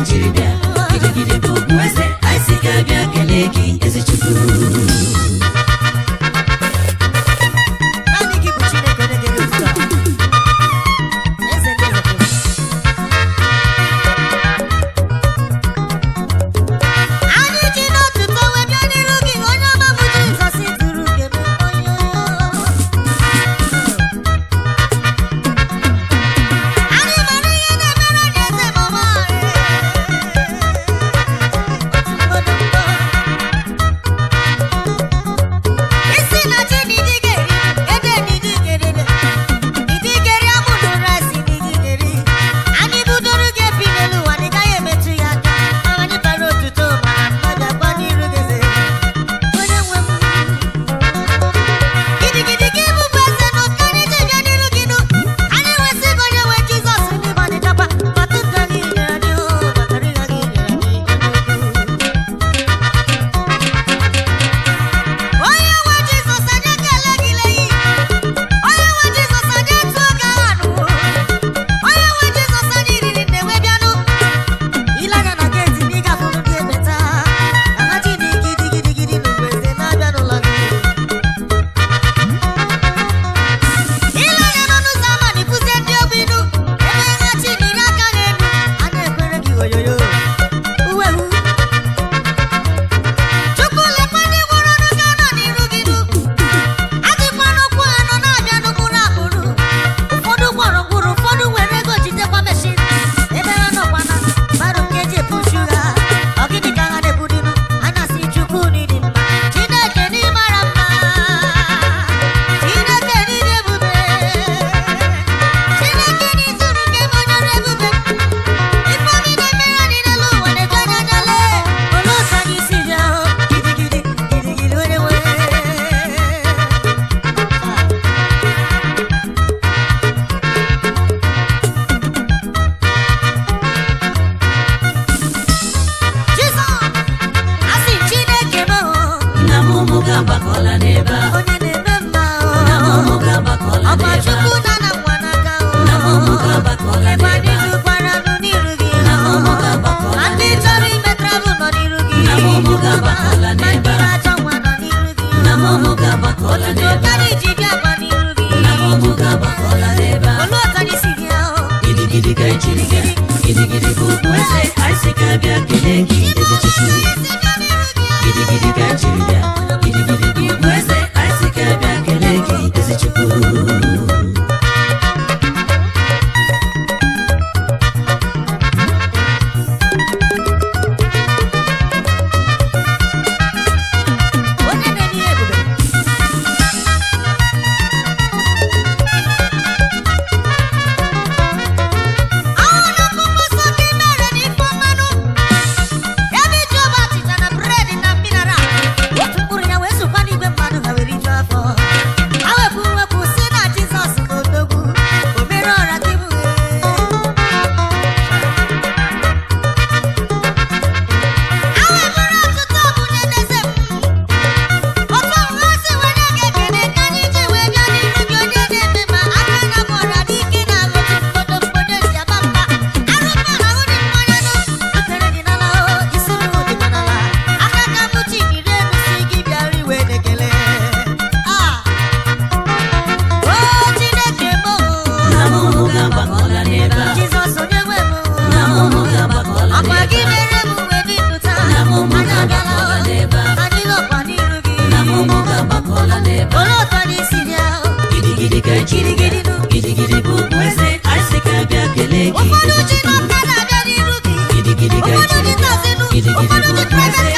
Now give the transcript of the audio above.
anyị jiri bịa. Gidigidi bụ ugwu eze, anyị sị ka bịa kelee gị, eze Chukwu. Naanị gị bụ Chineke onye ga-ere otuto a. Eze ndị eze kwuru. Anyị ji n'otuto wee bịa n'iru gị, onye ọma bụ Jizọs duru gị eme onye. Anyị mara ihe na-emere anyị eze ma ọma anyị. Otu mmadụ mbọ. Isi na chi n'idike ede n'idike idikeri amụdụ rice n'idikeri. Anyị budoro gị ebi n'elu ụwa, na ị gaghị emetụ ya aka. Ma anyị bara otuto mara mmadụ akwa n'iru gị eze. Onye nwe m. Gidigidi gị bụbụ eze nụ, ka anyị ji bịa n'iru gị nụ. Anyị nwesị gị onye nwe Jizọs n'ịgba dịchakwa. Ọtụtụ anyị nyere anyị hụ, maka rịọ gị nyere anyị onye ukwu. Onye nwe Jizọs anyị ekele gị leyi. Onye nwe Jizọs anyị etu oge ahụ. Onye nwe Jizọs anyị riri nne wee bịanụ. Ile anya na geeti na ị ga-afụrụ ndị ekpenta. Na ha ji n'igi gidigidi n'ugwu eze na-abịa n'ụlọ gị. Ile anya n'ọnụ ụzọ ámá na ịfụzie ndị ogbi inu. Ebe ha chi n'iri aka n'elu. A na-ekwere gị oyoyo. Uwehu. Chukwu lekwa ndị gwọrọ ọnụ ga nọ n'iru gị nụ. Adịkwa n'okwu ha nọ na-abịa n'ụkpụrụ akpụrụ. Ụfọdụ gwọrọ ngwụrụ, ụfọdụ were ego jidekwa meshin. Ebe ha nọkwa na mmadụ nke eji epuchu ha. Ọ gịnị ka ha na-ebudinu? Ha na-asị Chukwu n'ịdị mma. Chineke n'ịmara mma. Chineke n'ịdị ebube. Chineke n'izuru nke m onye ọrụ ebube. Ife obi na-emere anyị n'elu ụwa na-eju anyị anya lee. Olee otu anyị si bịa hụ? Gidigidi, gidigidi onye nwe. Jizọs, asị Chineke m hụ, Nna m ụmụ ga-agbakọla n'ebe a. onye na-eme mma hụ. Nna m ụmụ ga-agbakọla Ọkwa n'ebe a. Chukwu na na nwa n'aka hụ. Nna m ụmụ ga-agbakọla Ebe anyị n'ebe a. jukwara nụ n'iru gị Nna m hụ. ụmụ ga-agbakọla Ma ndị n'ebe a. chọrọ ime travel nọ n'iru gị. Nna m ụmụ ga-agbakọla Ma ndị n'ebe a. na-achọ nwa nọ n'iru gị. Nna m ụmụ ga-agbakọla Otuto n'ebe a. ka anyị ji bịa gwa n'iru gị. Nna m ụmụ ga-agbakọla n'ebe a. Olee otu anyị si bịa hụ? Gidigidi ka anyị jiri bịa. Gidigidi bụ ugwu eze, anyị sị ka bịa kelee gị, eze Chukwu. Gidigidi ka anyị jiri bịa. Gidigidi bụ ugwu eze, anyị sị ka bịa kelee gị, eze Chukwu. Onye na-eme ihe ebube. Ahụ na mkpụmkpụ nsọ ka i mere n'ife mmanụ. Ebe iji ọba achịcha na bụredị na mineral. Otu mkpụrụ ya wee zukwa n'igwe mmadụ ha were rijuo afọ. Ha wepụ wepụ si na Jizọs bụ odogwu. O mere ọra ka ibu Ha wepụrụ ọtụtụ ọbụnye n'eze m. Otu ọbụla si were gị ekele ka anyị ji wee bịa n'iru gị onye na-eme ma aka na gwọrọ dị ike na otu mkpodo mkpodo si aba mba. Arụkpa na ahụ dị mmanya nụ, ikpere dị n'ala o, isi m dị n'ala. Aka ka mụ chi dịrị elu si gị bịara iwe na-ekele. Ah! O Chineke m o, Nna m ụmụ ga-agbakọla n'ebe a. Jizọs onye nwe m o. Nna m ụmụ ga-agbakọla Ọkwa n'ebe gị a. mere m wee dị ndụ taa. Nna m ụmụ Anyị abịala o, ga-agbakọla n'ebe a. anyị nọkwa n'iru gị. Nna m ụmụ ga-agbakọla n'ebe a. Olee otu anyị si bịa? Gidigidi ka anyị jiri bịa. Gidigidi bụ ugwu eze, anyị sị ka bịa kelee gị, Ụfọdụ eze ji Chukwu. n'ọkada abịa n'iru gị. Gidigidi ka anyị Ụfọdụ jiri ji bịa. taxi nụ, Gidigidi ụfọdụ bụ ji ugwu eze, private